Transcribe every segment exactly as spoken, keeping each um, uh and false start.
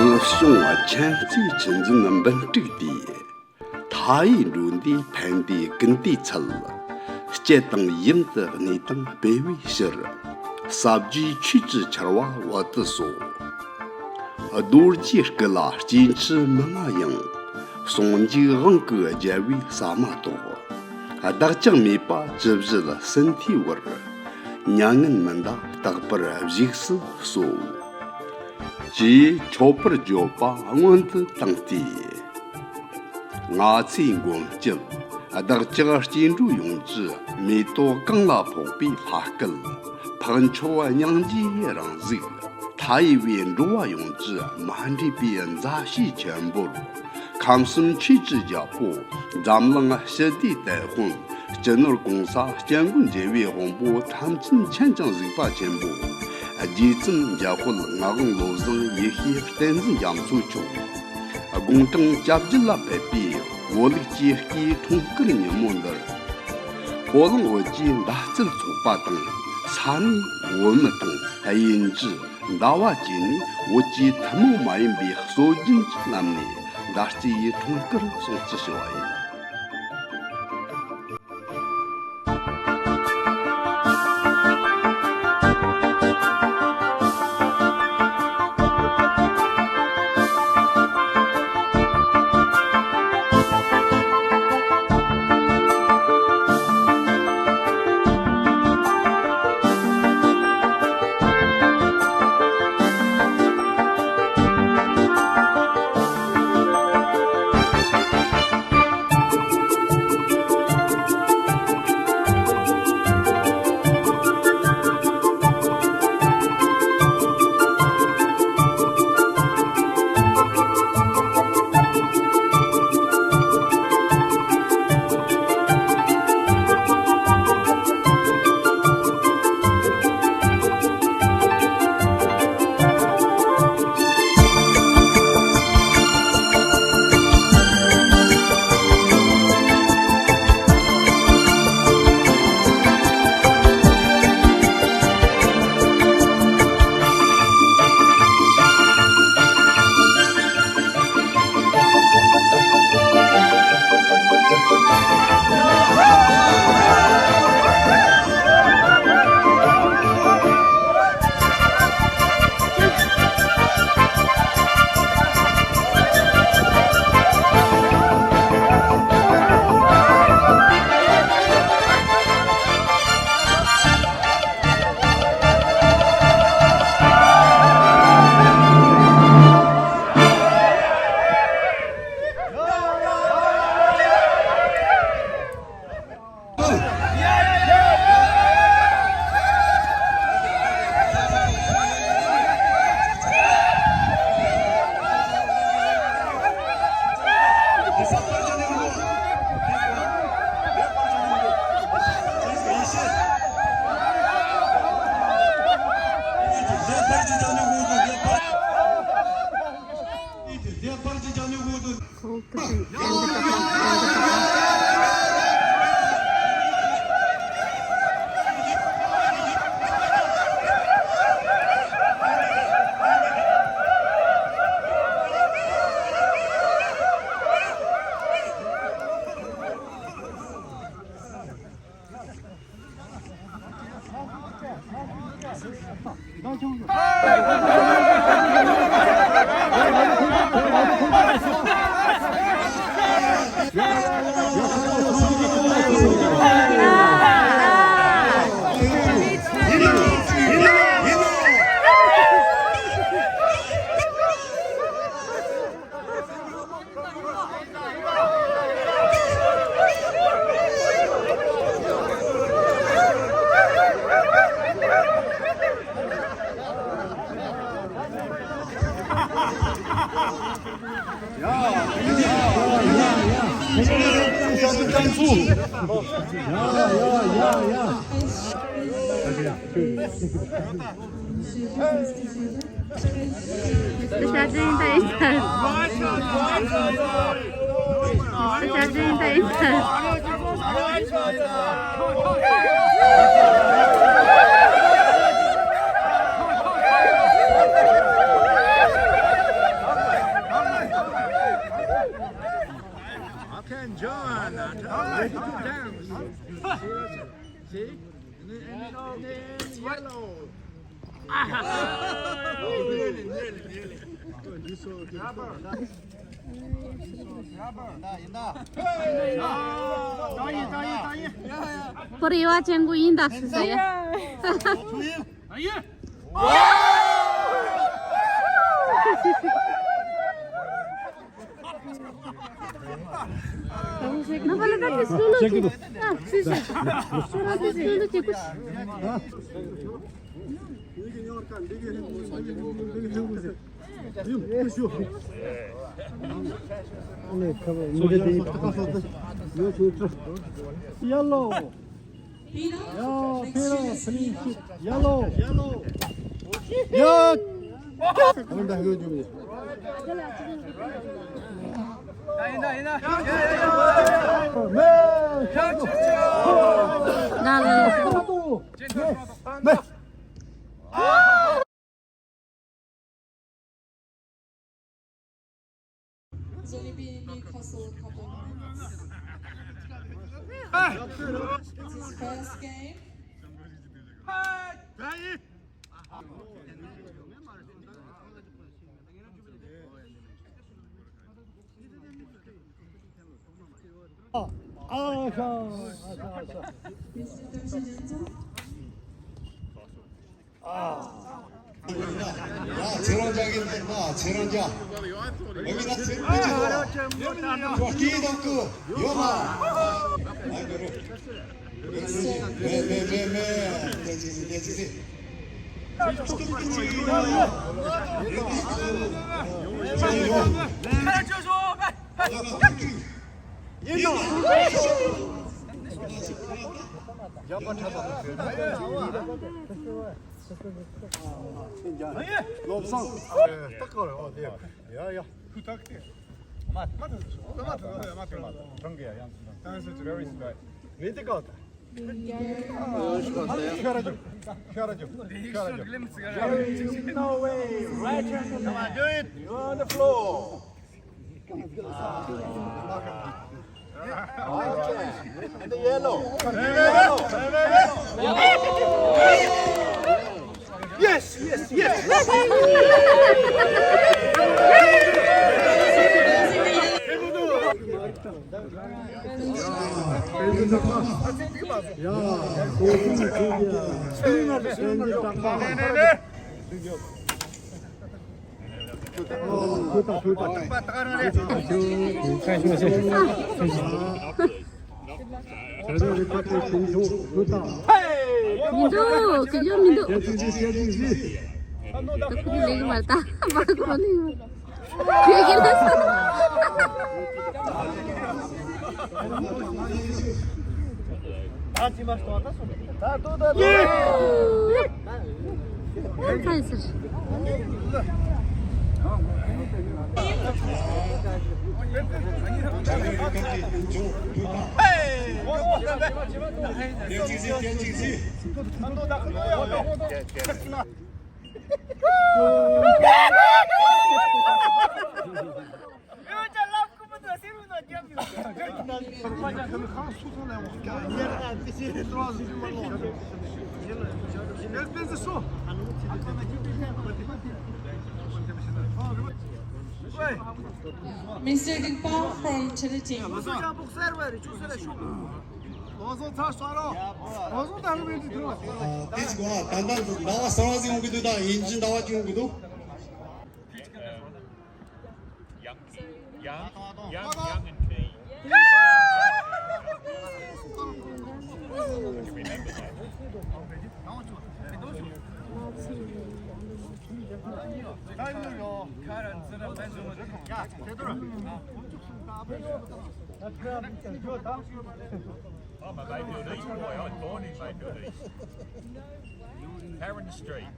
བྱུང་ཆེན་རྩེའི་ཆུ་འཛིན་འབུམ་དཀྲུག་དེས། མཐའ་ཡས་འགྲོ་འདིའི་ཕན་བདེའི་ཀུན་ཏུའི་ཚལ། སྐྱིད་དང་ཡུན་དུ་གནས་དང་སྤེལ་བའི་ཕྱིར། ཟབ་རྒྱས་ཆོས་ཀྱི་ཆར་བ་འོད་དུ་གསོལ། རྡོ་རྗེའི་སྐུ་ལ་སྐྱེ་འཆི་མི་མངའ་ཡང་། ཟུང་འཇུག་དབང་གི་རྒྱལ་བའི་ཟ་མ་ཏོག། བདག་ཅག་མེད་པ་ཇི་བཞིན་སྲིད་མཐའི་བར། མྱ་ངན་མི་འདའ་རྟག་པར་བཞུགས་སུ་གསོལ། ཅེས་མཆོད་པར་བརྗོད་པ་སྔོན་དུ་བཏང་སྟེ། ང་ཚོའི་མགོན་སྐྱབས་བདག་ཅག་སྐྱེ་འགྲོ་ཡོངས་ཀྱི་མེ་ཏོག་གང་ལ་ཕོག་པའི་ལྷ་སྐལ། འཕགས་མཆོག་སྙིང་རྗེའི་རང་གཟུགས། མཐའ་ཡས་པའི་འགྲོ་བ་ཡོངས་ཀྱི་མ་འདྲེས་པའི་མཛའ་བཤེས་ཆེན་པོར། ཁམས་གསུམ་ཆོས་ཀྱི་རྒྱལ་པོ་འཛམ་གླིང་ཞི་བདེའི་དེད་དཔོན། སྤྱི་ནོར་གོང་ས་སྐྱབས་མགོན་རྒྱལ་བའི་དབང་པོ་ཐམས་ཅད་མཁྱེན་ཅིང་གཟིགས་པ་ཆེན་པོ། རྗེ་བཙུན་འཇམ་དཔལ་ངག་དབང་བློ་བཟང་ཡེ་ཤེས་བསྟན་འཛིན་རྒྱ་མཚོ་མཆོག། དགུང་གྲངས་བརྒྱད་ཅུ་ལ་ཕེབས་པའི་བོད་ལུགས་ཀྱི་སྐུའི་འཁྲུངས་སྐར་ཉིན་མོ་འདིར། ཨོ་གླིང་བོད་ཀྱི་མདའ་རྩེད་ཚོགས་པ་དང་ས་གནས་བོད་མི་དང་དབྱིན་ཇི། ཟླ་བ་བཅས་ནས་བོད་ཀྱི་ཐུན་མོང་མ་ཡིན་པའི་སྲོལ་རྒྱུན་གྱི་ལམ་ནས་མདའ་རྩེད་ཡི་འཁྲུངས་སྐར་སྲུང་བརྩི་ཞུ་བ་ཡིན། See? And then, and then, and then yellow. Rubber. Rubber. ཡིན་ད་ཡིན་ད། ཡིན་ད་ཡིན་ད། ཁོ་རེ་བ་ཅན་པོ་ཡིན་ད་ཟེར་ཡ། ཡིན། Yellow. Peter, yeah, Peter, finish it. Yellow. Yellow. Yeah. Come back, good, good. Man. Man. He's only been in Newcastle a couple of months. It's his first game. Mister Doctor Denzel. ཡ། ཁྱེད་རང་ཅག་གི་འདུག་ན་ཁྱེད་རང་ཅག་ཡོད་མེད་ན་ཚེ་སྐུ་ཅི་ཐོག་ལ་ཁྱོད་སྐྱིད་དང་སྐུ་ཡོད་ལ། མེད་མེད་མེད་མེད། ལྟ་ཅིག་ལྟ་ཅིག་ཡིན་ནོ། ཡག་པ་འཁྲབ་པ། ལོ་བཟང་། ཡ་ཡ། ཁུ་ཐག་སྟེ། མ་མ་ཐུག་མ་ཐུག་མ་ཐུག་མ་ཐུག་མ་ཐུག་གྲང་གི་ཡ་ཡང་ཐུག་ན། མི་དེ་ཀ་ད། ཤ་ར་ཅུ། ཤ་ར་ཅུ། ཤ་ར་ཅུ། No way. Right hand. Come on, do it. You're on the floor. And the yellow. Yellow. Yes, yes, yes. མི་འདུག་ཁྱེད་ཚོ་མི་འདུག་ད་ཁོ་ལེགས་མ་ད་མ་ཁོ་ལེགས་མ། Mister Dikpa from Trinity. ལོ་སོ་ཚར་ཤོག་རོ། ལོ་སོ་ད་ལོ་མེད་དུ་འགྲོ། དེ་ཅིག་བ་ད་ལྟ་འདུག་ཟླ་བ་གསར་བ་ཟིག་ཡོང་གི་འདུག་ད་ཡིན་གཅིག་ཟླ་བ་གཅིག་ཡོང་གི་འདུག Young, young, young and clean. Remember that. I'm a Mayfield East boy. I was born in Mayfield East. Carrington Street.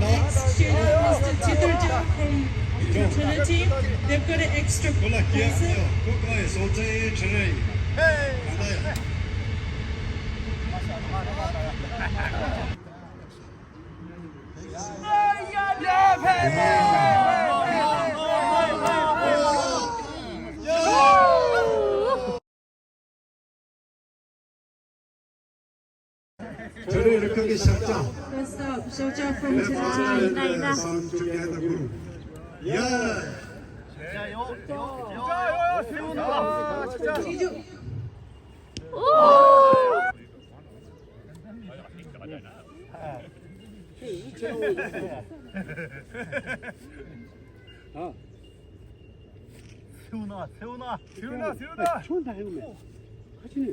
Next chair, Mister Chidorja from fraternity. They've got an extra present. First up, Shoja from Tennessee. Some together group. Yeah. ཨ། སེའུ་ན། སེའུ་ན། སེའུ་ན། སེའུ་ན། ཁྱོད་ད་ཧེ་མེ། ཁ་ཆེ་ནི།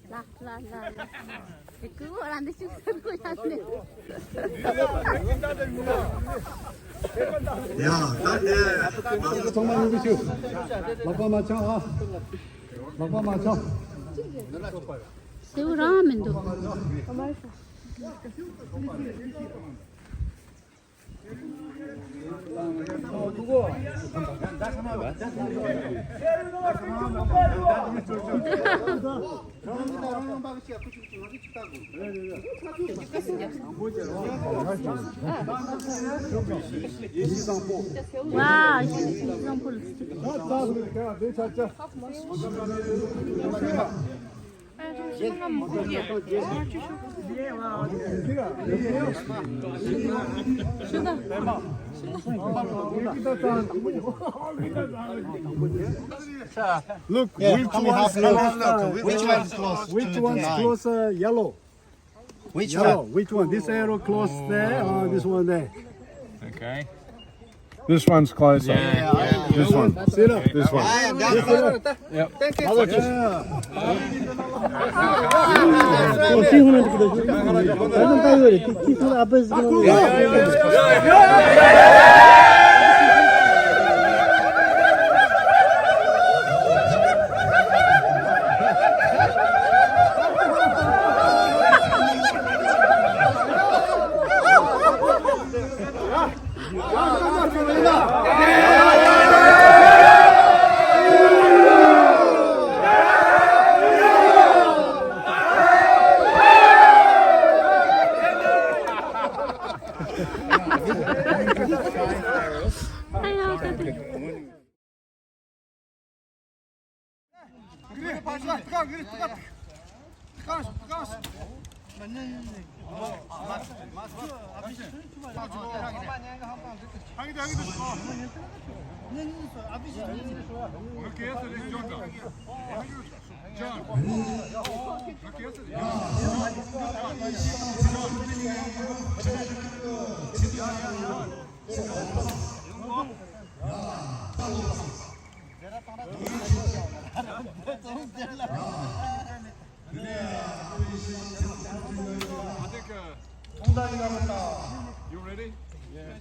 ལ་ལ་ལ་ལ། དེ་ཀུ་བོ་ར་འདི་ཤུགས་ཟེར་གོ་ཡ་ནི། ཡ་ད་དེ་ང་ཚོ་ཚང་མ་མཉམ་དུ་ཞུ། ལག་པ་མ་འཆང་ཨ། ལག་པ་མ་འཆང་། སེའུ་རང་མི་འདུག Wow, she's example. Look, yeah, which one is close? Which one is close? Which one is close? Which one's closer? Yellow. Which yellow one? Which one? This arrow close there, or this one there? Okay. This one's closer. Yeah, yeah, yeah. This one. See that? This one. Yep. Thank you. I think, uh, you ready? Yeah.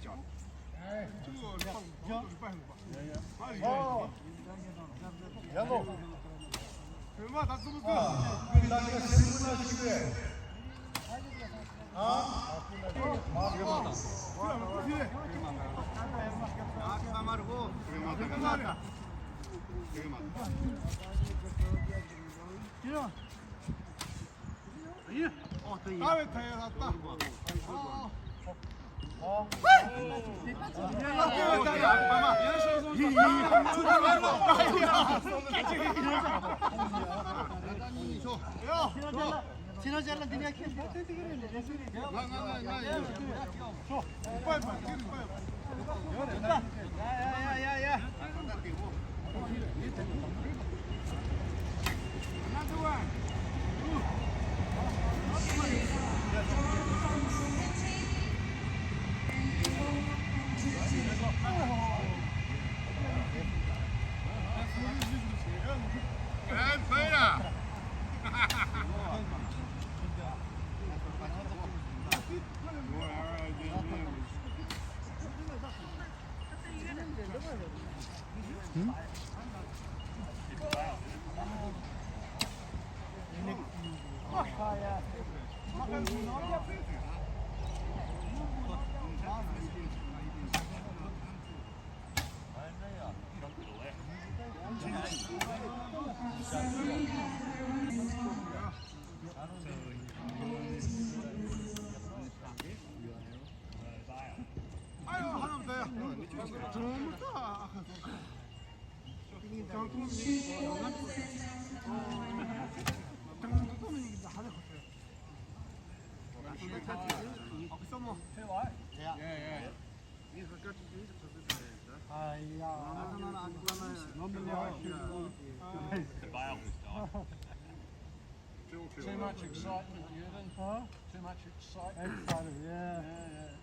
Too much excitement, Ewan. Huh? Too much excitement. Excited, yeah. Yeah, yeah.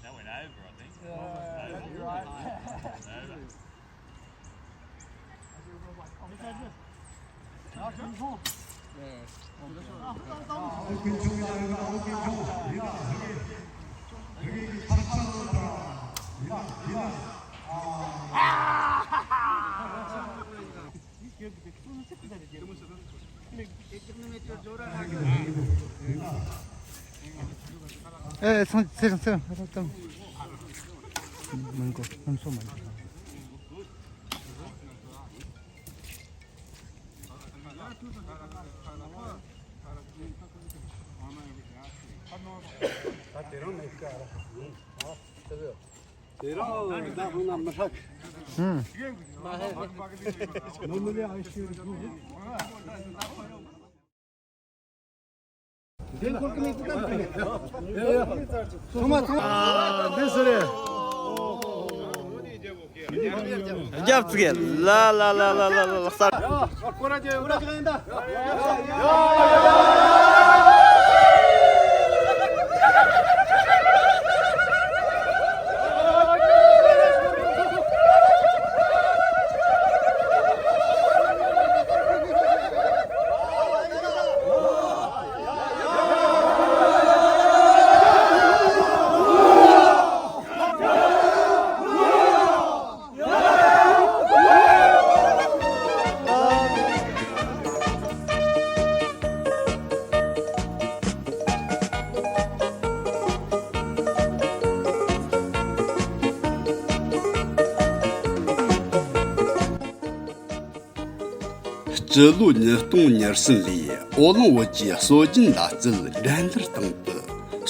That went over, I think. Yeah, you're right. Over. ཨེ་སང་ཚེ་རིང་ཚེ་རིང་ཧ་ཏམ་མང་གོ་ཧམ་སོ་མང་གོ། དེ་རང་ད་ཧུང་ན་མི་ཧྲག་ཧུམ། མ་ཧེ། མ་མི་ལས་ཨ་ཤེས་རུ། ཚང་མ་ཚང་མ། ཨ་འདི་སུ་རེད། རྒྱབ་ཙིག་ལ་ལ་ལ་ལ་ལ་ལ་ལ་ས། སྤྱི་ལོ་ཉིས་སྟོང་ཉེར་གསུམ་ལོའི་ཨོ་གླིང་བོད་ཀྱི་སྲོལ་རྒྱུན་ལག་རྩལ་འགྲན་བསྡུར་སྟེང་དུ།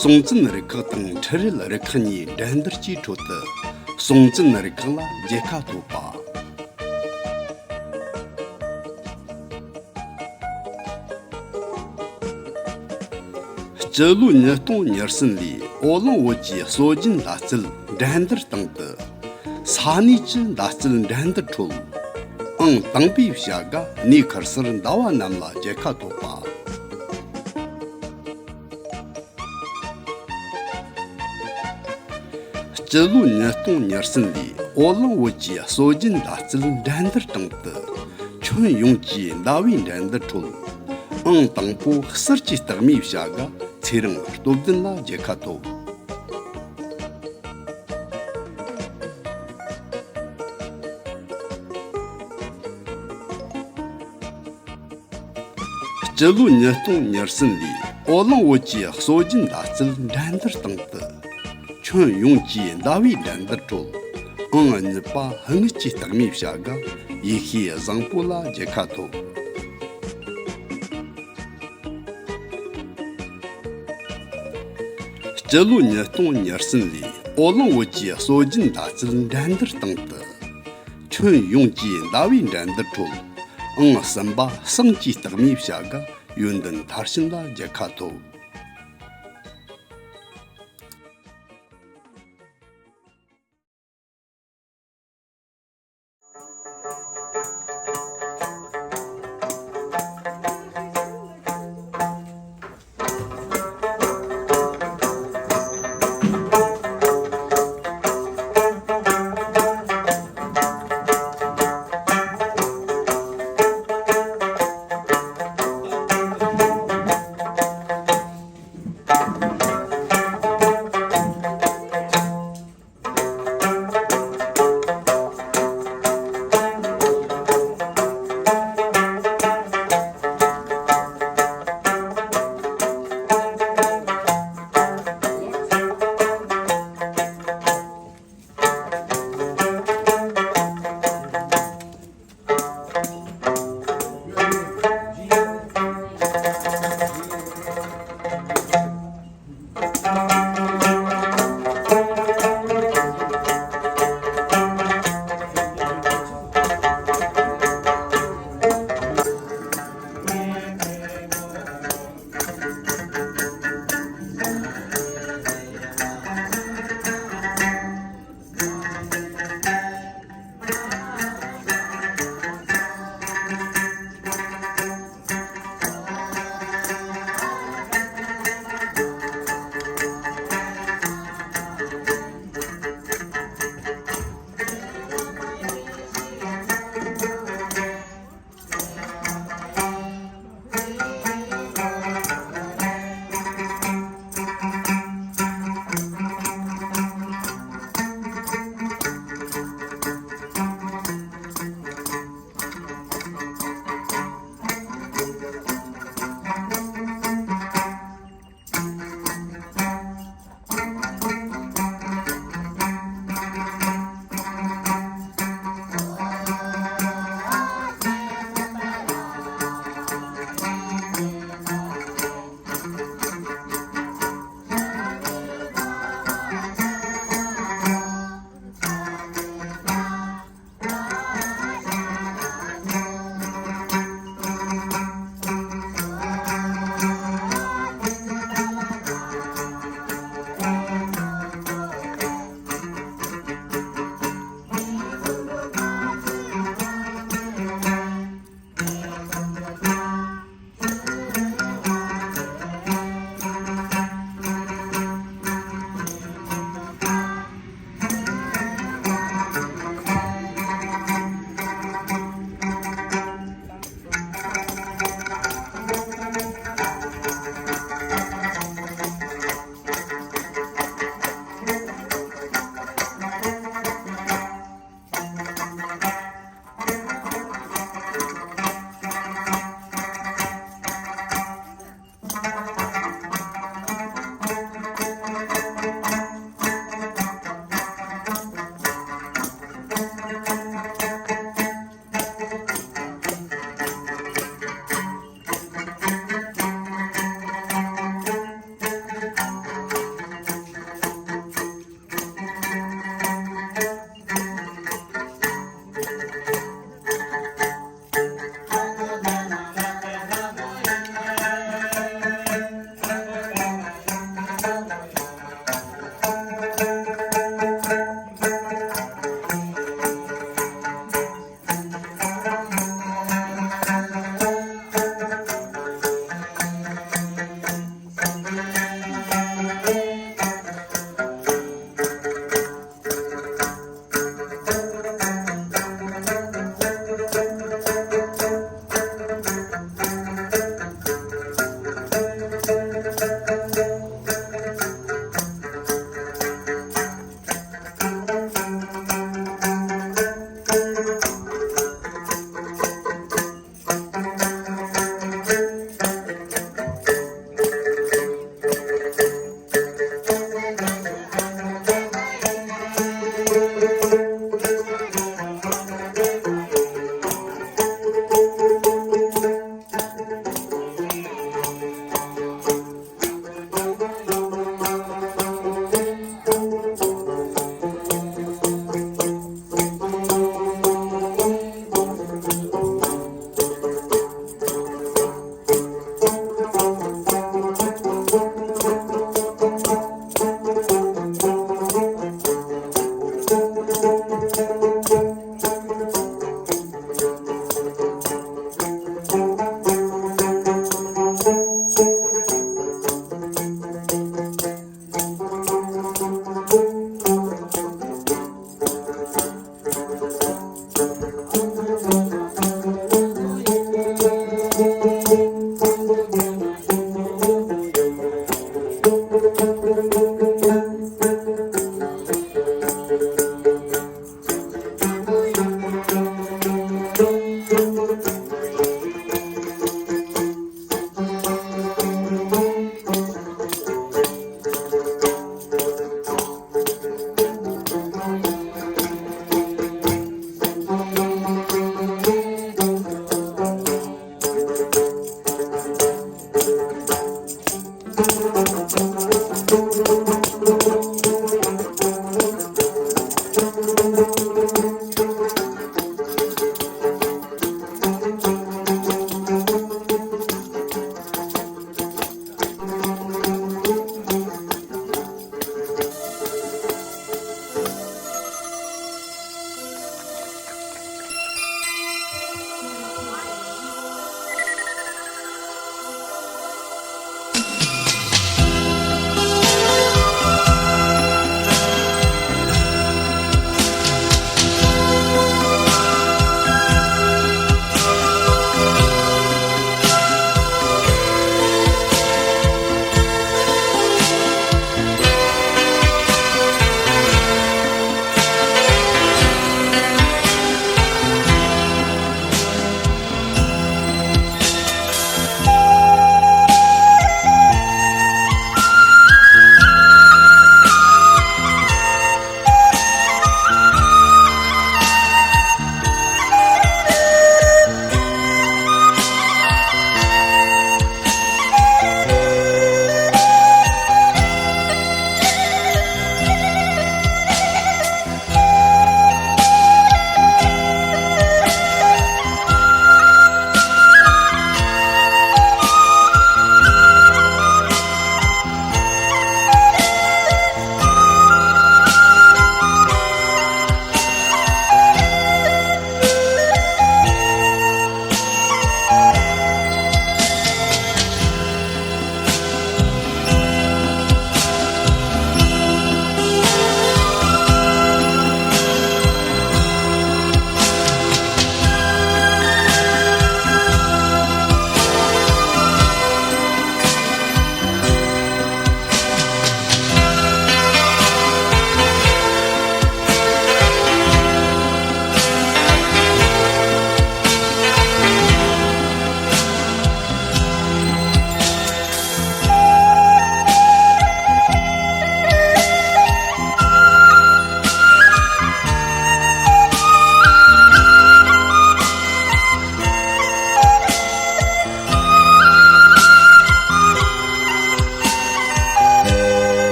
སྲོང་བཙན་རུ་ཁག་དང་ཁྲི་རལ་རུ་ཁག་གཉིས་འགྲན་བསྡུར་གྱི་ཁྲོད་དུ། སྲོང་བཙན་རུ་ཁག་ལ་རྒྱལ་ཁ་ཐོབ་པ། སྤྱི་ལོ་ཉིས་སྟོང་ཉེར་གསུམ་ལོའི་ཨོ་གླིང་བོད་ཀྱི་སྲོལ་རྒྱུན་ལག་རྩལ་འགྲན་བསྡུར་སྟེང་དུ། ས་གནས་ཀྱི་ལག་རྩལ་འགྲན་བསྡུར་ཁྲོད། ཨང་དང་པའི་བྱ་དགའ་གནས་ཁར་སར་ཟླ་བ་རྣམས་ལ་རྒྱལ་ཁ་ཐོབ་པ། སྤྱི་ལོ་ཉིས་སྟོང་ཉེར་གསུམ་ལོའི་ཨོ་གླིང་བོད་ཀྱི་སྲོལ་རྒྱུན་ལག་རྩལ་འགྲན་བསྡུར་སྟེང་དུ། ཁྱོན་ཡོངས་ཀྱི་ཟླ་བའི་འགྲན་བསྡུར་ཁྲོད། ཨང་དང་པོ་གསེར་གྱི་རྟགས་མའི་བྱ་དགའ་ཚེ་རིང་སྟོབས་ལྡན་ལ་རྒྱལ་ཁ་ཐོབ། སྤྱི་ལོ་ཉིས་སྟོང་ཉེར་གསུམ་ལོའི་ཨོ་གླིང་བོད་ཀྱི་སྲོལ་རྒྱུན་ལག་རྩལ་འགྲན་བསྡུར་སྟེང་དུ། ཁྱོན་ཡོངས་ཀྱི་ཟླ་བའི་འགྲན་བསྡུར་ཁྲོད། ཨང་གཉིས་པ་དངུལ་གྱི་རྟགས་མའི་བྱ་དགའ་ཡེ་ཤེས་བཟང་པོ་ལ་རྒྱལ་ཁ་ཐོབ། སྤྱི་ལོ་ཉིས་སྟོང་ཉེར་གསུམ་ལོའི་ཨོ་གླིང་བོད་ཀྱི་སྲོལ་རྒྱུན་ལག་རྩལ་འགྲན་བསྡུར་སྟེང་དུ། ཁྱོན་ཡོངས་ཀྱི་ཟླ་བའི་འགྲན་བསྡུར་ཁྲོད། ཨང་གསུམ་པ་ཟངས་ཀྱི་རྟགས་མའི་བྱ་དགའ་ཡོན་ཏན་མཐར་ཕྱིན་ལ་རྒྱལ་ཁ་ཐོབ།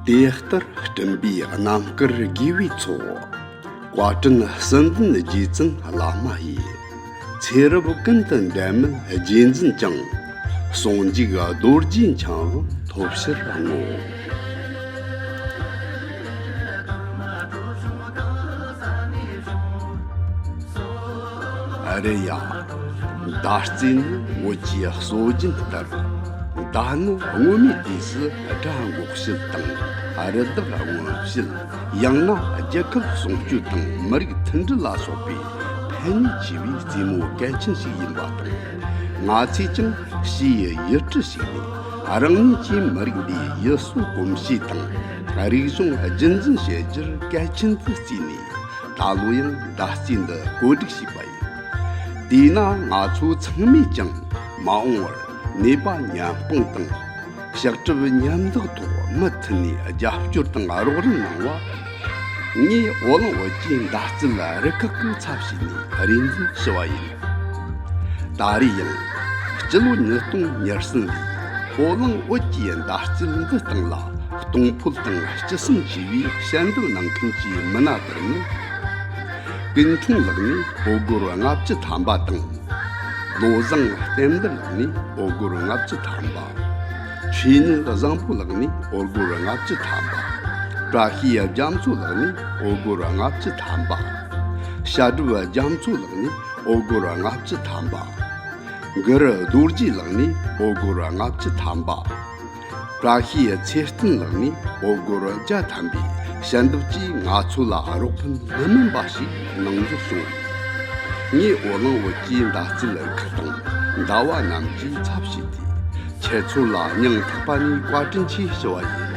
དེ་ལྟར་སྤྲིན་པའི་རྣམ་དཀར་དགེ་བའི་ཚོགས། བཀའ་དྲིན་གསུམ་ལྡན་རྗེ་བཙུན་བླ་མ་ཡི། ཚེ་རབས་ཀུན་ཏུ་འབྲལ་མེད་རྗེས་འཛིན་ཅིང་། ཟུང་འཇུག་རྡོ་རྗེ་འཆང་ཐོབ་ཕྱིར་བསྔོ། ཨ་རེ་ཡ། མདའ་རྩེ་ནི་བོད་ཀྱི་སྲོལ་རྒྱུན་ལྟར། མདའ་ནི་སྔོན་མའི་དུས་སུ་དགྲ་འགོག་བྱེད་དང་། རི་དྭགས་རྔོན་བྱེད། ཡང་ན་རྒྱལ་ཁབ་སྲུང་སྐྱོབ་དང་མི་རིགས་མཐུན་སྒྲིལ་ལ་སོགས་པའི་ཕན་ནུས་ཆེ་བའི་རྩེད་མོ་གལ་ཆེན་ཞིག་ཡིན་པ་དང་། ང་ཚོས་ཀྱང་ཕྱིའི་ཡུལ་གྲུ་ཞིག་ནས་རང་ཉིད་ཀྱི་མི་རིགས་འདིའི་ཡུལ་སྲོལ་གོམས་གཤིས་དང་རིག་གཞུང་རྒྱུན་འཛིན་བྱེད་རྒྱུར་གལ་ཆེན་དུ་བརྩིས་ནས། ད་ལོ་ཡང་མདའ་རྩེད་འདི་གོ་སྒྲིག་བྱས་པ་ཡིན། དེས་ན་ང་ཚོ་ཚང་མས་ཀྱང་མ་འོངས་པར་ནད་པ་ཉམས་སྤང་དང་། ཤག་གྲུབ་ཉམས་དག་ཐོག་མུ་མཐུད་ནས་རྒྱབ་སྐྱོར་དང་རོགས་རམ་གནང་བ། ངས་ཨོ་གླིང་བོད་ཀྱི་མདའ་རྩེད་རུ་ཁག་གི་ཚབ་བྱས་ནས་རེ་འདུན་ཞུ་བ་ཡིན། ད་རེས་ཡང་སྤྱི་ལོ་ཉིས་སྟོང་ཉེར་གསུམ་ལོའི་ཨོ་གླིང་བོད་ཀྱི་མདའ་རྩེད་འདི་སྟེང་ལ་གཏོང་ཕོད་དང་སྤྱི་སེམས་ཆེ་བའི་ཞལ་འདེབས་གནང་མཁན་གྱི་མི་སྣ་དག་ནི། ཀུན་འཁྱོངས་ལགས་ནས་ཨོ་སྒོར་ལྔ་བཅུ་ཐམ་པ་དང་། བློ་བཟང་བསྟན་འདིར་ལགས་ནས་ཨོ་སྒོར་ལྔ་བཅུ་ཐམ་པ། ཆོས་ཉིད་བཟང་པོ་ལགས་ནས་ཨོ་སྒོར་ལྔ་བཅུ་ཐམ་པ། བཀྲ་ཤིས་རྒྱ་མཚོ་ལགས་ནས་ཨོ་སྒོར་ལྔ་བཅུ་ཐམ་པ། བཤད་སྒྲུབ་རྒྱ་མཚོ་ལགས་ནས་ཨོ་སྒོར་ལྔ་བཅུ་ཐམ་པ། གུ་རུ་རྡོ་རྗེ་ལགས་ནས་ཨོ་སྒོར་ལྔ་བཅུ་ཐམ་པ། བཀྲ་ཤིས་ཚེ་བརྟན་ལགས་ནས་ཨོ་སྒོར་བརྒྱ་ཐམ་པའི་ཞལ་འདེབས་ཀྱིས་ང་ཚོ་ལ་རོགས་ཕན་མི་དམན་པ་ཞིག་གནང་རྒྱུ་བྱུང་བས། ངས་ཨོ་གླིང་བོད་ཀྱི་མདའ་རྩེད་ཁུལ་དང་ཟླ་བ་རྣམས་ཀྱི་ཚབ་བྱས་ཏེ། ཁྱེད་ཚོ་ལ་སྙིང་ཐག་པ་ནས་བཀའ་དྲིན་ཆེ་ཞུ་བ་ཡིན།